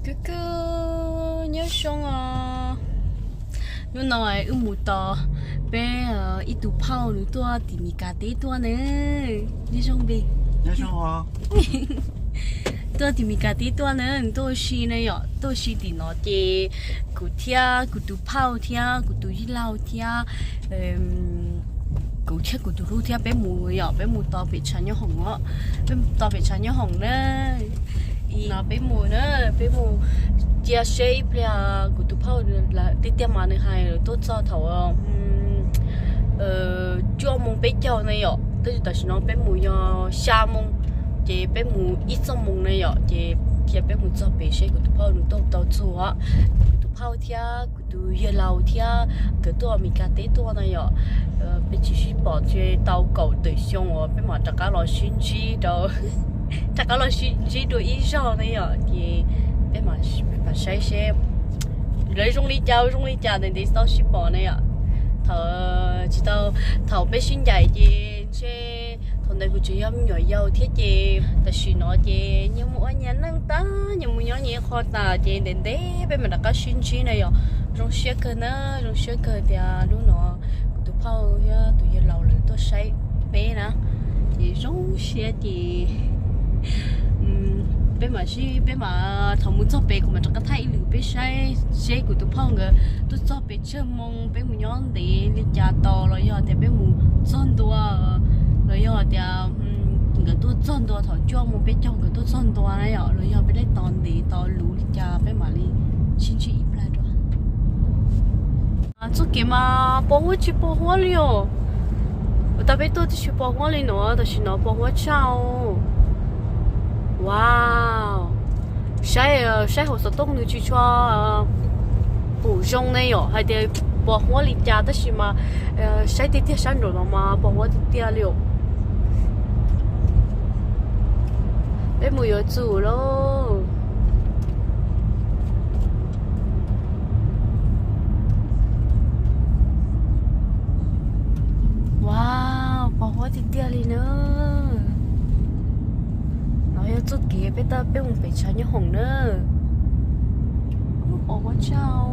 Kawg kawg nyob zoo os. Hnub no wb mus tos peb ib tug phauj nws tuaj tim Mes Kas teb tuaj na. Nyob zoo peb, tuaj tim Mes Kas teb tuaj na, nws tuaj ua si na yom, tuaj ua si tim no ces kuv thiab kuv tus phauj thiab kuv tus yij laug thiab kuv thiab kuv tus hlub thiab peb mus yom, peb mus tos pem tshav nyob hoom os. Peb tos pem tshav nyob hoom na. No peb mus na, peb mus cia seb ib pliag kuv tus phauj tiag tiag mas nws hais tuaj txog thaum cuaj moo peb caug na yom, tab sis tam sim no peb mus yog xya moo, ces peb mus ib txoj moo na yom, ces cia peb mus txog pem seb kuv tus phauj nws tuaj tau txog. Kuv tus phauj thiab kuv tus yawg laus thiab nkawd tuaj Mes Kas teb tuaj na yom. Peb tsis sib pom ces tau kaum tawm xyoo uas peb mam rov qab los sib ntsib rau, rov qab los sib ntsib dua ib zaug na yom, ces peb mam saib seb lawv zoo li cas, zoo li cas ntev ntev tau sib pom na yom. Thaum tsis tau, thaum peb sib ncaim ces ntshe thaum ntawd kuv tseem yog me nyuam yaus thiab ces tam sim no ces nyias mus ua nyias neej tas, nyias mus nyob nyias qhov tas ces ntev ntev peb mam rov qab sib ntsib na yom. Zoo siab kawg na, zoo siab kawg tias hnub no kuv tus phauj thiab tus yawg laus lawv tuaj saib peb na, ces zoo siab ces peb mam sib, peb mam thaum mus txog pem kuv mam rov qab thaij ib lwm peb saib seb kuv tus phauj nkawd tuaj txog pem tsawg moo, peb mus nyob ntev li cas tos los yog tias peb mus txog ntua, los yog tias nkawd tuaj txog ntua thaum cuaj moo peb caug nkawd tuaj txog ntua na yom, los yog peb tos ntev tos luv li cas peb mam li sib ntsib ib plag dua. Txoj kev mas pos huab tsis pos huab li os. Ua tas peb tuaj tib si pos huab li no, tam sim no pos huab tshaj. Wow, saib, saib hauv xov tooj nws tsis tshua pom zoo ne yom, hais tias pos huab li cas tab sis mas saib tiag tiag sab nraum no mas pos huab tiag tiag li os. Peb mus yuav txuj lauj. Wow, pos huab tiag tiag li na. No yog txoj kev peb tab peb mus pem tshav nyob hoom na. Pos huab tshaj.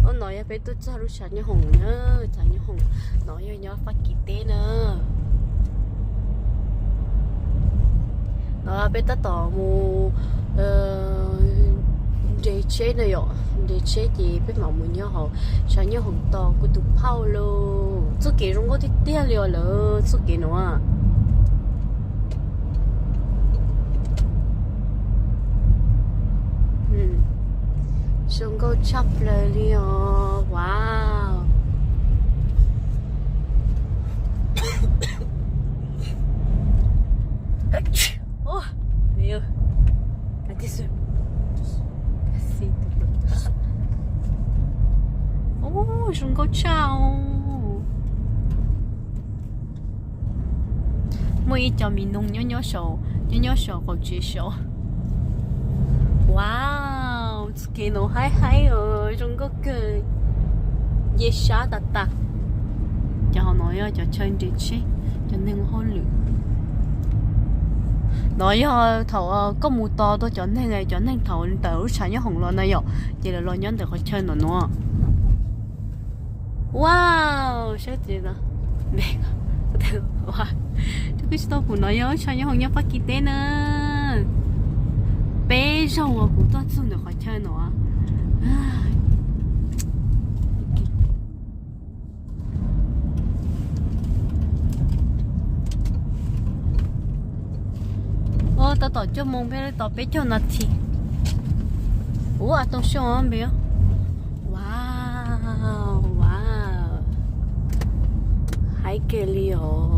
Hnub no yog peb tuaj txog lub tshav nyob hoom na, tshav nyob hoom no yog nyob Fab Kis teb na. No peb tab tom mus nres tsheb na yom, nres tsheb ces peb mam mus nyob hauv tshav nyob hoom tos kuv tus phauj lauj. Txoj kev zoo nkauj tiag tiag li os lawv txoj kev no. Zoo nkauj tshaj plaws li os, wow. Zoo nkauj tshaj os. Muaj ib co mi noog nyob nyob saum, nyob nyob saum qaum tsev saud. Wow, txoj kev no haib haib os, zoo nkauj kawg, nce sab tas tas. Cov hauv no yog cov chaw nres tsheb, cov neeg ua hauj lwm. No yog thaum koj mus tos tau cov neeg, cov neeg thaum ntawm lub tshav nyob hoom los na yom, ces lawv los nyob ntawm qhov chaw ntawm no. Wow, saib txiv no. Kuv tsis tau pum no yog tshav nyob hoom nyob Fab Kis teb na. Peb zaug uas kuv tuaj txog ntawm qhov chaw no. Ua tab tom cuaj moo peb tos peb caug nas this. Ua tooj xyoo npe. Wow, wow, haib kiag li os.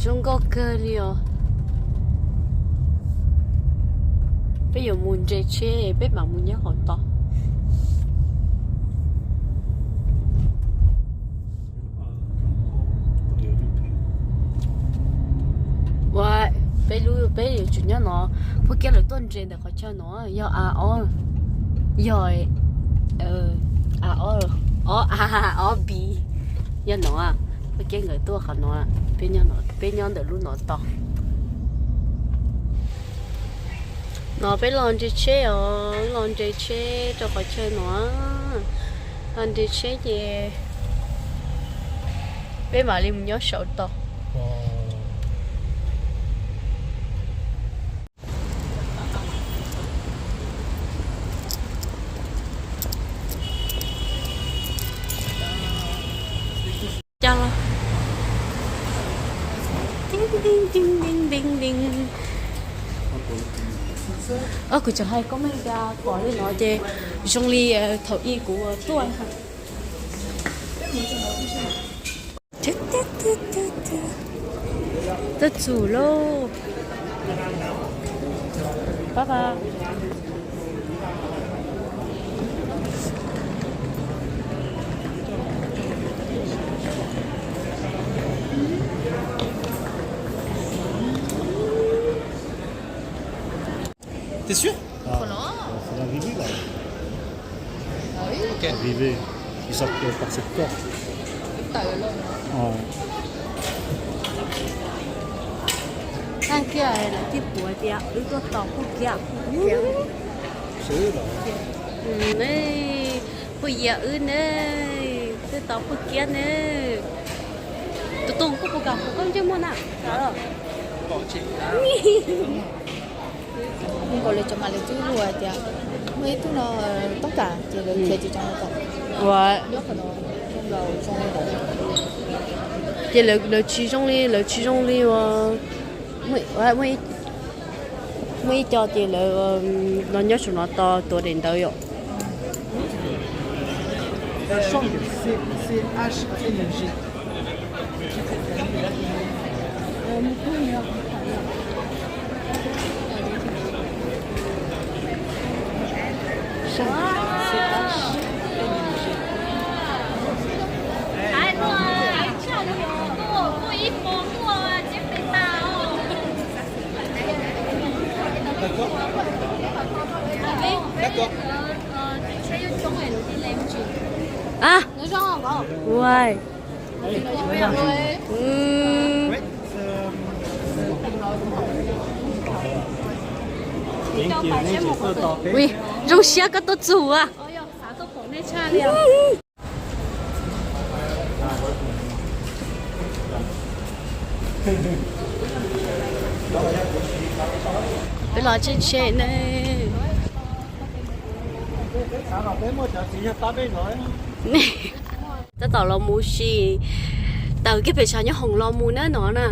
Zoo nkauj kawg li os. Peb yuav mus nres tsheb peb mam mus nyob hauv tod. Peb yuav tsum nyob no, Phub Kiab lawv tuaj nres ntawm qhov chaw no, yog a ob, yog a ob, ob a ob B, yog no, Phub Kiab nkawd tuaj qhov no, peb nyob ntawm lub no tos. No peb los nres tsheb os, los nres tsheb rau qhov chaw no, los nres tsheb ces peb mam li mus nyob saum tod. Cas los, ding ding ding ding ding ding. Kuv tseem hais koj mej tias pom li no ces zoo li thaum ub kuv tuaj. Tuaj txug lauj. Pab pab. T'es sûr ? Ah, c'est l'arrivée, là. Ah oui ? Ok. Arrivée. Ils sortent, euh, par cette porte. Ouais. Tag kiag lawv thiaj pum tias wb tuaj tos Phub Kiab. Phooj Ywg ne, wb tuaj tos Phub Kiab ne. Tus tus kuj puas kam kuv koj ntsej muag na. Nkaus li tso mas lawv twb hu hais tias muaj ib tug no toob kas ces lawv khiav tsis tso no tom. Ua, nyob qhov no zoo nkaus zoo li ntawd. Ces lawv tsis zoo li, lawv tsis zoo li ua, muaj ib co ces lawv los nyob saum no tos tuav daim ntawv yom. La chambre, c'est C H N G. D'accord. D'accord. Ah, ouais. Ui, zoo siab koj tuaj txug a. Peb los tsheb tsheb ne. Tab tom los mus si tawm kiag pem tshav nyob hoom los mus na no na.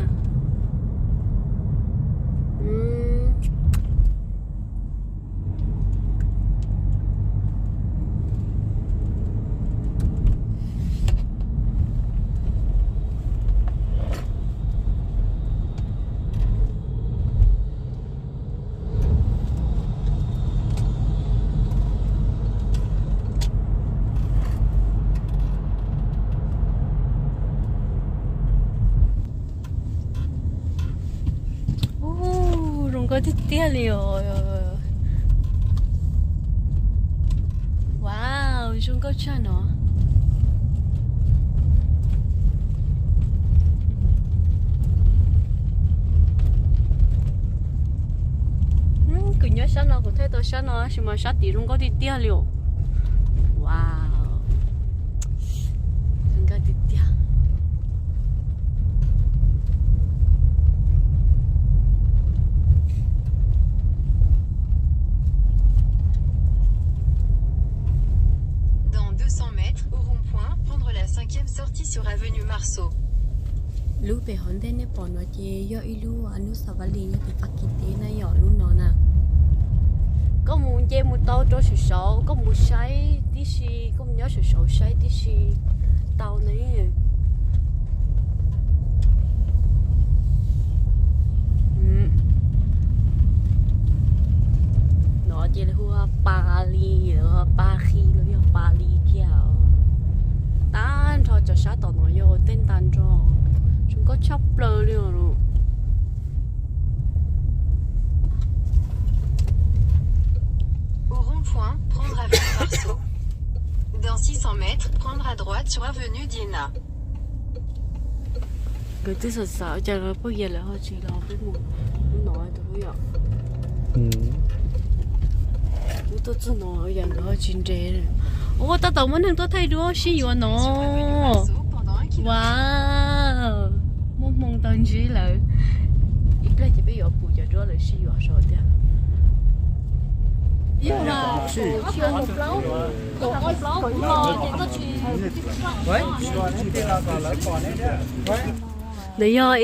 Ub, zoo nkauj tiag tiag li os. Wow, zoo nkauj tshaj no. Kuv nyob sab no kuv thaij tau sab no tab sis mas sab tid zoo nkauj tiag tiag li os. Wow, zoo nkauj tiag tiag. Dans deux cents mètres, au rond-point, prendre la cinquième sortie sur avenue Marceau. Lub pem hauv ntej nej pom no ces yog ib lub anusavali nyob tim Fab Kis teb na yom, lub no na. Koj mus nce mus tau rau saum saud, koj mus saib tib si, koj mus nyob saum saud saib tib si tau ne. No ces lawv hu ua Pas Lis, Pas Lis los yog Pas Lis thiab. Tag nrho cov sab tom no yog tej ntag nrog, zoo nkauj tshaj plaws li os. Point, prendre avenue Marceau. Dans six cents mètres, prendre à droite sur avenue d'Iéna. Nkawd twb xav xav cas poj yawg lawv ho tsis los peb mus no tus yom. Lub tuaj txog no yam nkawd ho tsis nres. Ua tab tom muaj neeg tuaj thaij duab sib yuav no. Ua, muaj hmoo tau ntsib lawm. Ib pliag ces peb yuav pum cov duab lawv sib yuav saum tiag. Ntawd yog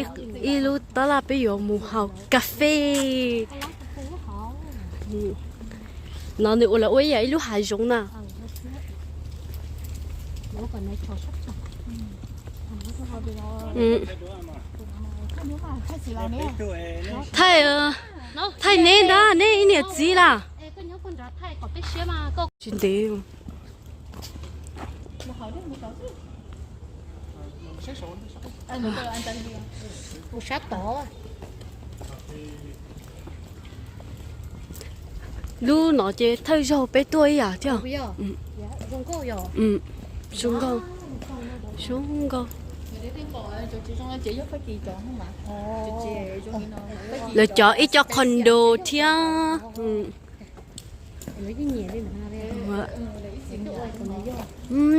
ib lub tab laj peb yuav mus haus kas fes. No nws ua lawv ua ib yam ib lub hav zoov na. Thaij, thaij neb ntag, neb ib niam txiv las. Tsis ntev. Lub no ces thawj zaug peb tuaj ib yam thiab. Zoo nkauj, zoo nkauj. Lawv cov ib co condo thiab.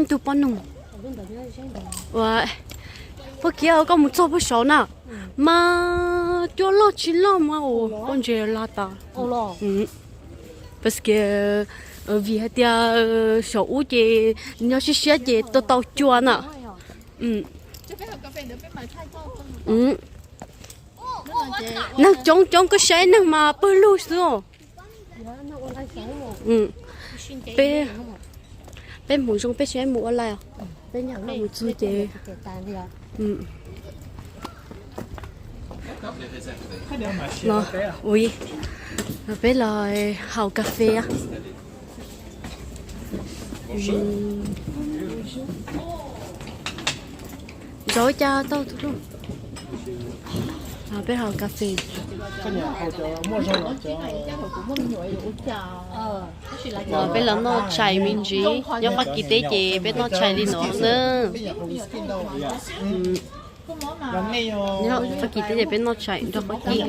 Tus poj noog, ua, Faj Kiab, koj mus txog puag saud na, mas cua loj tsis loj mas ua koj ntses la tas. Pab kev vim hais tias saum ub ces nyob siab siab ces tau tau cua na. Neeg coob coob koj saib neeg mas pawg lug xwb. Peb, peb mus zoo peb saib mus ua lais os. Peb mus txog ces los, ui, peb los haus kas fes. Zov cas tau tus hlub. Peb haus kas fes. Peb los noj tshais me ntsis, nyob Fab Kis teb ces peb noj tshais li no na. Nyob Fab Kis teb ces peb noj tshais nrog qhov cij.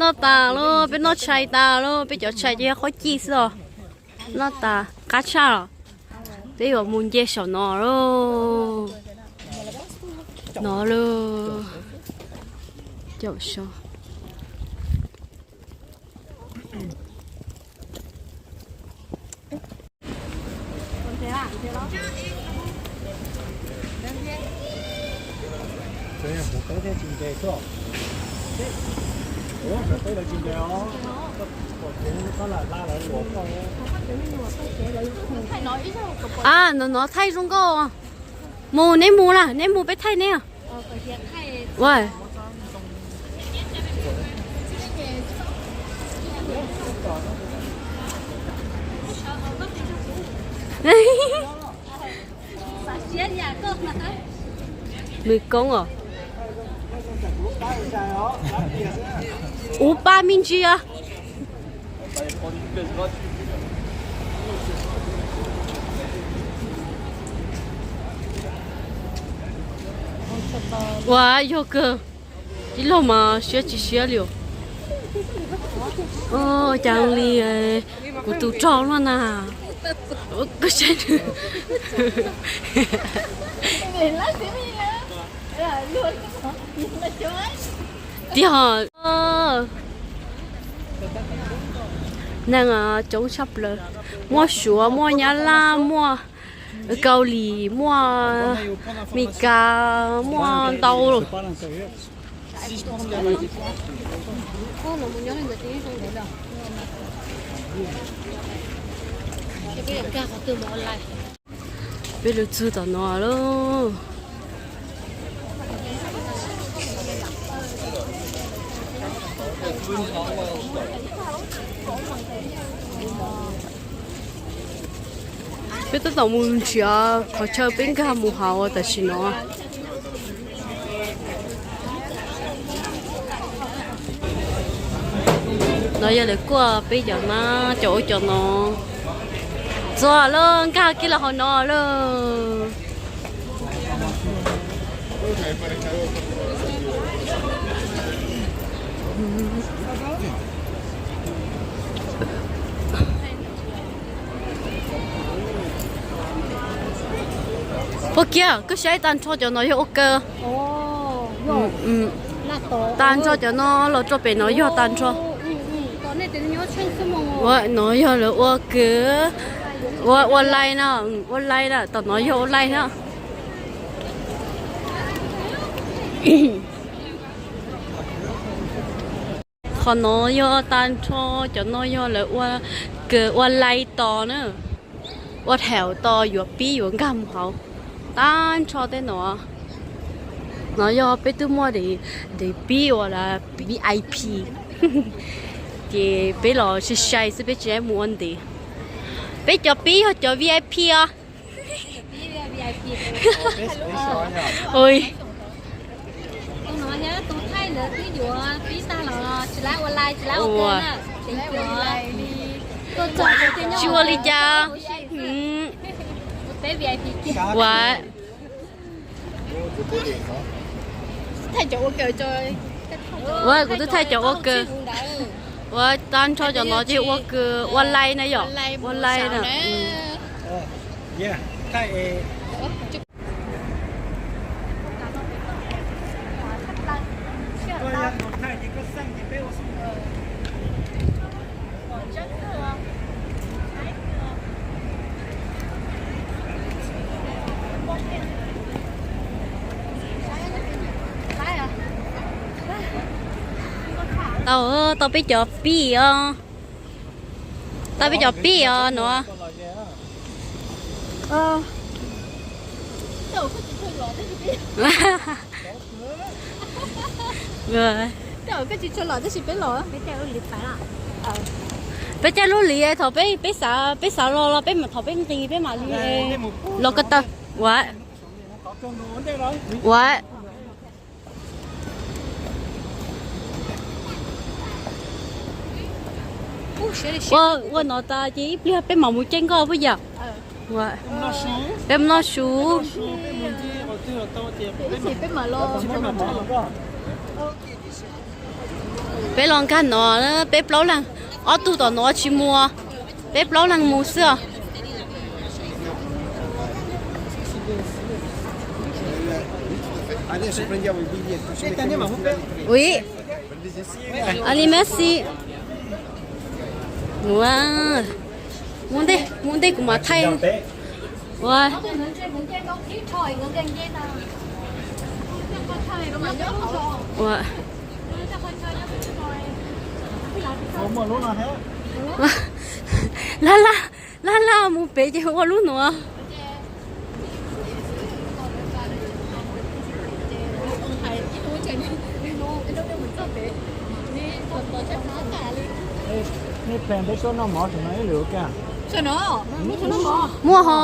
Noj tas lawm, peb noj tshais tas lawm, peb cov tshais ces yog qhov cij xwb os. Noj tas qab tshaj los, peb yuav mus nce saum no lauj. No lauj. Caum so. A, no no thaij zoo nkauj. Mus, neb mus na, neb mus peb thaij neb. Ua, nws koob os. Ua pab me ntsis os. Ua yog kawg, tib log mas siab tsis siab li os. Cas li kuv tus rog luaj na. Koj saib nws. Tiag, neeg coob tshaj plaws, muaj Suav, muaj Nyab Laj, muaj Kaus Lim, muaj Mes Kas, muaj ntau lawm. Peb lug txug tom no lauj. Peb tab tom mus nrhiav qhov chaw peb nkag mus hauv tam sim no. No yog lawv kuaj peb cov na, cov ua cov no. Txog lawm, nkag kiag los hauv no lawm. Ua kiag, koj saib tag nrho cov no yog ua ke. Tag nrho cov no los rau pem no yog tag nrho. Ua no yog lawv ua ke, ua, ua laij na, ua laij na, tom no yog ua laij na. Qhov no yog tag nrho, cov no yog lawv ua ke ua laij tos na, ua thaum tos yuav pib yuav nkag mus hauv. Tag nrho tej no, no yog peb twb muaj daim pib uas V I P, ces peb los sai sai xwb, peb tsis mus ua ntev. Peb cov pib yog cov V I P os. Tsis ua li cas. Ua, ua kuv twb thaij cov ua ke. Ua tag nrho cov no ces ua ke, ua laij na yom, ua laij na. Tau, tau peb cov pib os. Tau peb cov pib os no. Peb caij lub hlis thaum peb, peb xav, peb xav los los peb mam, thaum peb nqis peb mam li los ko taw. Ua, ua, ua, ua no tas ces ib pliag peb mam mus caij nkoj puas yog? Peb mus noj su. Peb los nkag no, peb plaub leeg, ob tug tom no tsis mus, peb plaub leeg mus xwb os. Ua li, merci. Ua, mus ntej, mus ntej kuv mam thaij. Ua, ua, laj laj, laj laj mus pem ces ua lub nuav. Nej plan peb suab noj mov saum no ib lwm ua ke? Muaj ho.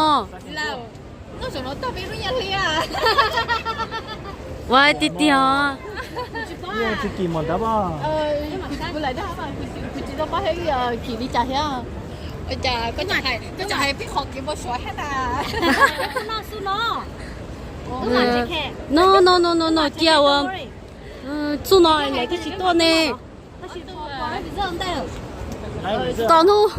Ua tiag tiag. Tsis kim mom ntawd pab. No no no no no, cia ua txuj no lawv twb tsis tuaj ne. Tos hnub.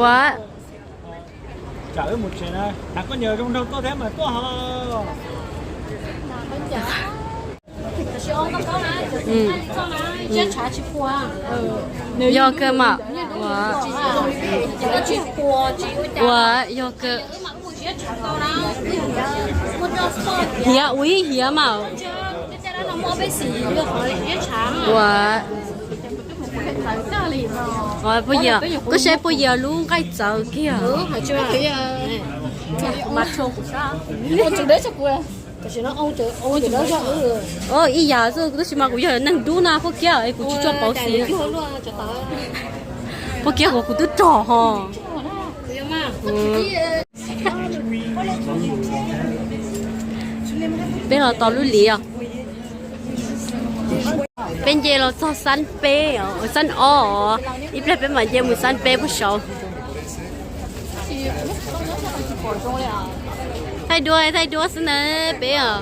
Ua, yog kawg mas. Ua, yog kawg. Hiav, ua ib hiav mas. Ua, puas yog, koj saib puas yog lub nqaij txawv kiag. Ib yam xwb tab sis mas kuv yog neeg dub na, Fab Kiab es kuv tsis tshua pauv xim. Fab Kiab kuv, kuv twb rog ho. Peb los tos lub liv os. Peb nce los txog xab peb, xab ob os, ib pliag peb mam nce mus xab peb puag saud. Thaij duab, thaij duab xwb na peb os.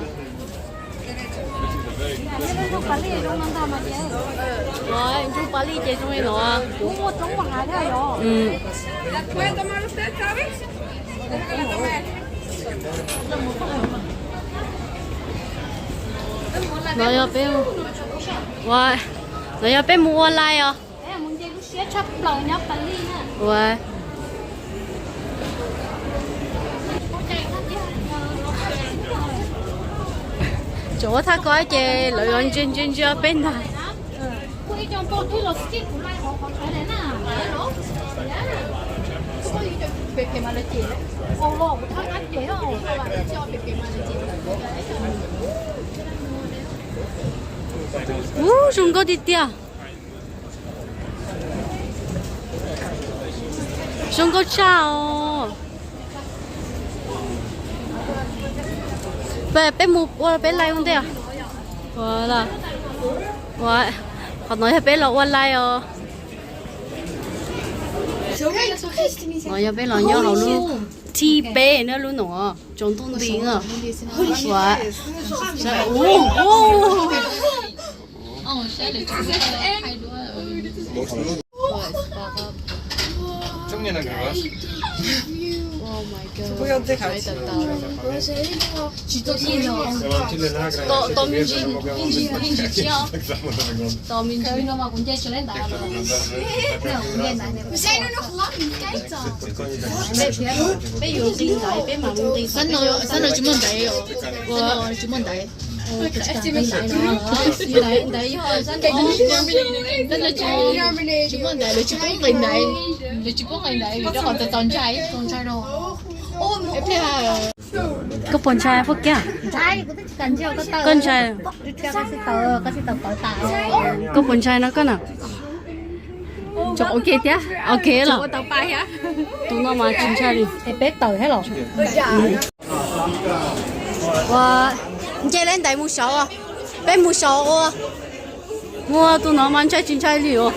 Ntsuj pa li ces zoo li no. No yog peb, no yog peb mus ua lais os. Ua, tseem ua thaj ko ces lawv yuav ntsia ntsia ntsia peb ntag. Ub, zoo nkauj tiag tiag. Zoo nkauj tshaj os. Peb mus ua peb lais ua ntej. Qhov no yog peb los ua lais os. No yog peb los nyob hauv lub thib peb na, lub no tsaus ntuj nti na. Tos me ntsis, tos me ntsis, tos me ntsis. Peb yuav nqis ntaiv, peb mam mus nqis. Xab no tsis muaj ntaiv os. Ua, tsis muaj ntaiv. Ntaiv, ntaiv yog, xab no tsis muaj ntaiv, lawv tsis pub nqis ntaiv. Lawv tsis pub nqis ntaiv vim rau qhov txaus ntshai. Koj puas ntshai Fab Kiab? Koj ntshai? Koj puas ntshai no koj na? Tseem ok thiab? Ok los? Tus no mas tsis ntshai li. Es peb tawm thiab los? Ua, nce lawv ntaiv mus saud, peb mus saud ua. Muaj tus no mas ntshai tsis ntshai li os.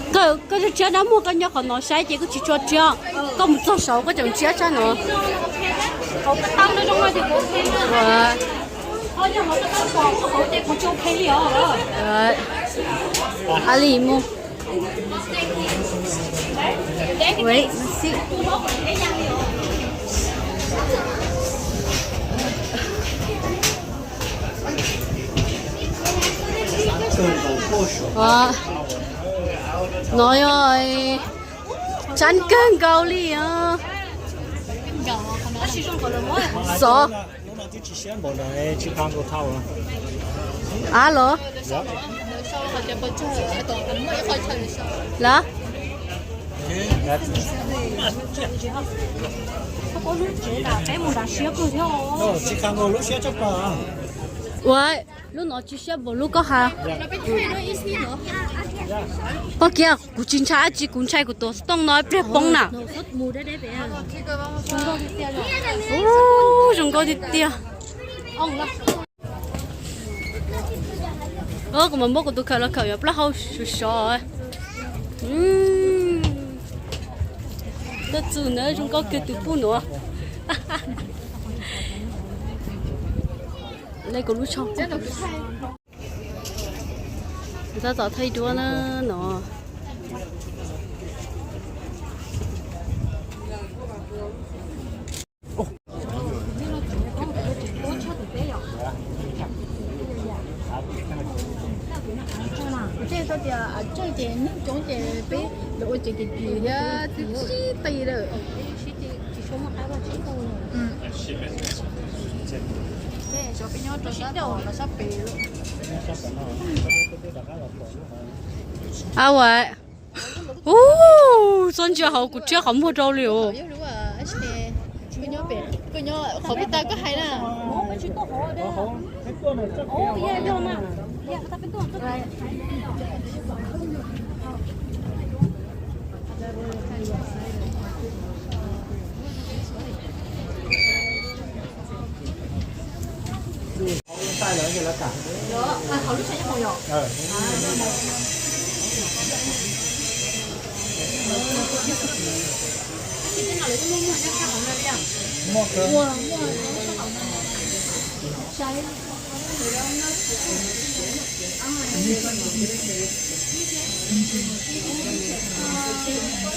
Koj, koj tshiab dab muag koj nyob qhov no saib ces koj tsis tshua tshiab. Koj mus txog saud koj tseem tshiab tshaj no. Ali mus. Wait, let's see. No yog tsab kawg nkaus li os. Xov. A los? Los? Ua, lub no tsis siab npaum lub koj has. Pog kiag, kuv tsis ntshai dab tsi, kuv ntshai kuv tus xov tooj no ib pliag poob na. Ub, zoo nkauj tiag tiag. Kuv mam muab kuv tus khawm los khawm yuav plaub hau sov sov. Tuaj txug ntawd zoo nkauj kawg tus puj nuav. Le kuv lub tsho. Tab tom thaij duab na no. Tej tau tias tsawg ces neeg coob ces peb lawv ua ces ces kis thiab twb sib qis lawm. Peb nyob rau sab tod los sab pem. A, ua, ub, txhob ntsia hauv kuv rhiab qhov muag rau li os. Qhov peb tas koj hais na.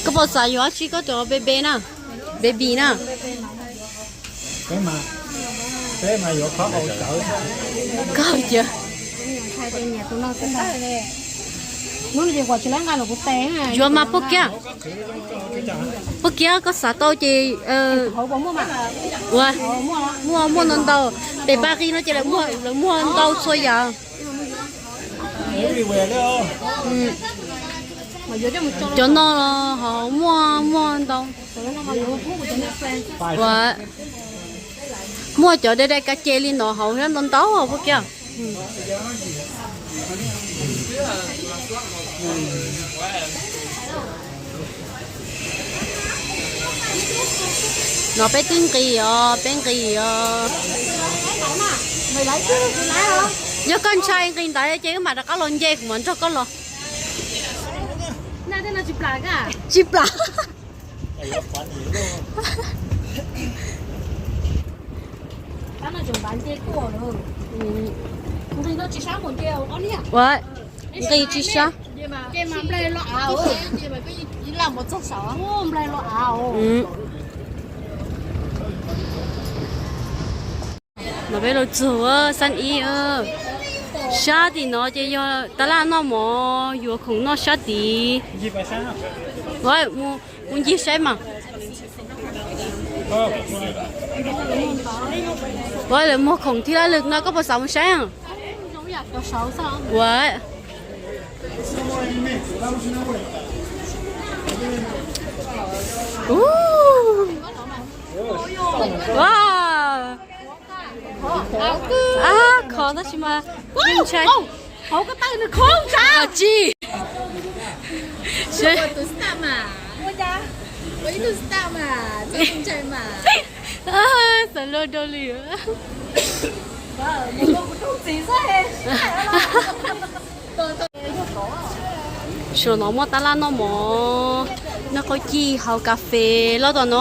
Koj puas xav yuav dab tsi koj cov baby na, baby na. Koj cia. Yuav mas pog kiag, pog kiag koj xav tau ces ua, muaj muaj ntau ntau. Pem Paris no ces lawv muaj ntau txhua yam. Cov no los ho muaj muaj ntau. Ua, muaj cov dai dai kav ces li no hauv thiab ntau ntau pog kiag. No peb twb nqis os, peb nqis os. Yog koj ntshai nqis ntawd ces wb mam rov qab los nce kuv mam nrog koj los. Tsis plam. Ua, nqis tsis sab. No peb los txog xab ib. Sab tim no ces yog tab laj noj mov, yuav khoom noj sab tid. Mus ncig saib mas. Ua lawv muag khoom thib laj lwg no koj puas xav mus saib? Ua, ua, ab, khov tab sis mas yeej ntshai. Tsis, xav luag rau li. Saum no muaj tab laj noj mov, noj qau ci, haus kas fes loj tom no.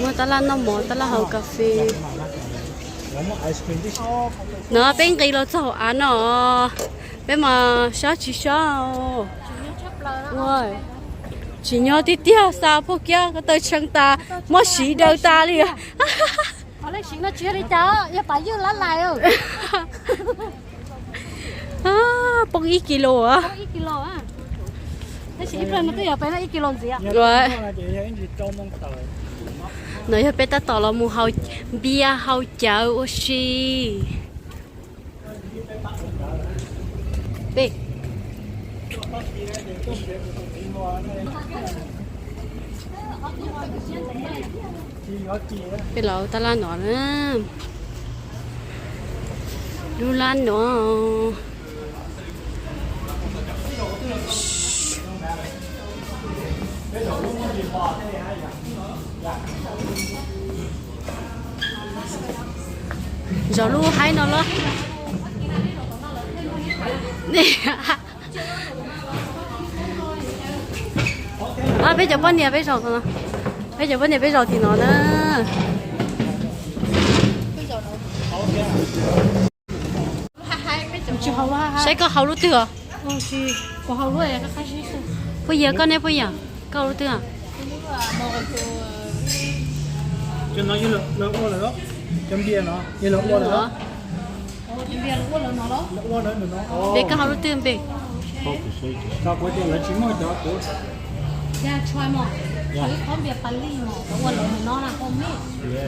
Muaj tab laj noj mov, tab laj haus kas fes. No peb nqis los txog hauv av no, peb mas sab tsis sab. Tsis nyob tiag tiag, xa pog kiag ko taw tshee tas, mob siv daws tas li. Poob ib kis lus. No yog peb tab tom los mus haus npias haus cawv ua si. Peb, peb los tab laj no na. Lub laj no. Zaum lub haib no los. Peb cov poj niam peb zaum, peb cov poj niam peb zaum tim no na. Saib koj haus lub twg os? Puj Yig, koj neb Puj Yig, koj haus lub twg? Npe koj haus lub twg npe?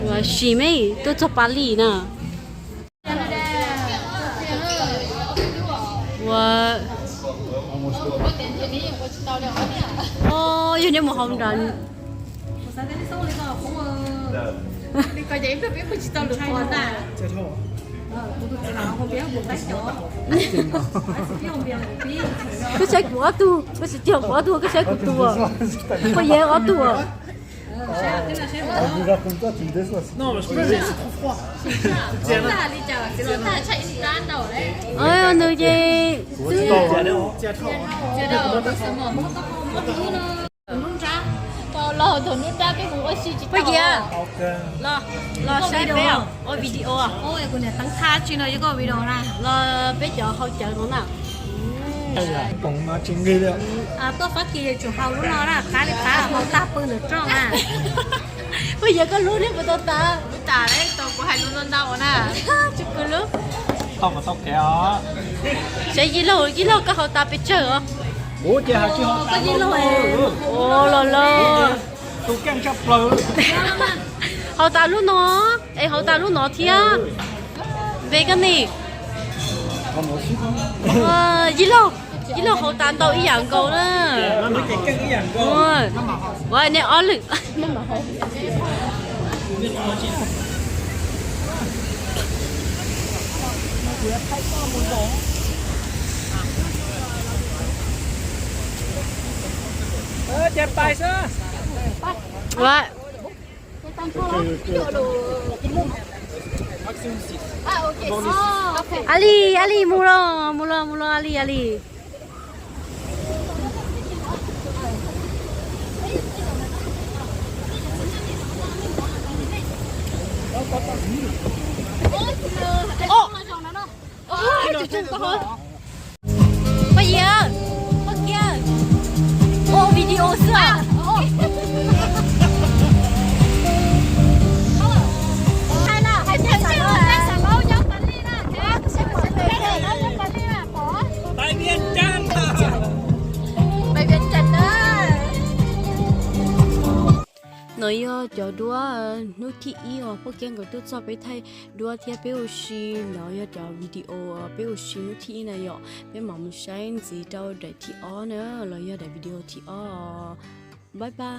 Ua si me tuaj txog Paris na. Ua, Yog nej mus hauv nrad. Koj saib kuv ob tug, koj tsis tiag kuv ob tug, koj saib kuv tus. Koj yog ob tug. Nws ces los thaum nruab nrab peb mus ua si tsis tau. Los, los saib peb ua video. Kuv niam teev thab tsis no yog koj video na. Los peb cov hau cawv no na. Tuaj Fab Kis yuav tsum hau lub no na, qab li qab hau tag pw ntawm rooj na. Puas yog koj lub neb puas tau tas? Lub tas lawm, tau kuv hais lus ntau ntau na. Tsis kwv lub. Tau mas tau kev os. Saib Yij Lauj, Yij Lauj koj hau tas pes tsawg os? Kuv ces hais tsis hau tas lub. Ua los los. Tus keej tshaj plaws. Hau tas lub no, es hau tas lub no thiab. Ve koj ne. Yij Lauj, Yij Lauj hau tas ntau ib yam nkaus na. Ua nej ob lwm. Ua, Ali, Ali, mus los, mus los, mus los, Ali, Ali. Koj Yia, koj Kia, ua video xwb. No yog cov duab hnub thib ib uas poj Kiab nkawd tuaj txog peb thaij duab thiab peb ua si. No yog cov video peb ua si hnub thib ib na yom. Peb mam mus saib ntxiv rau daim thib ob na los yog daim video thib ob. Bye bye.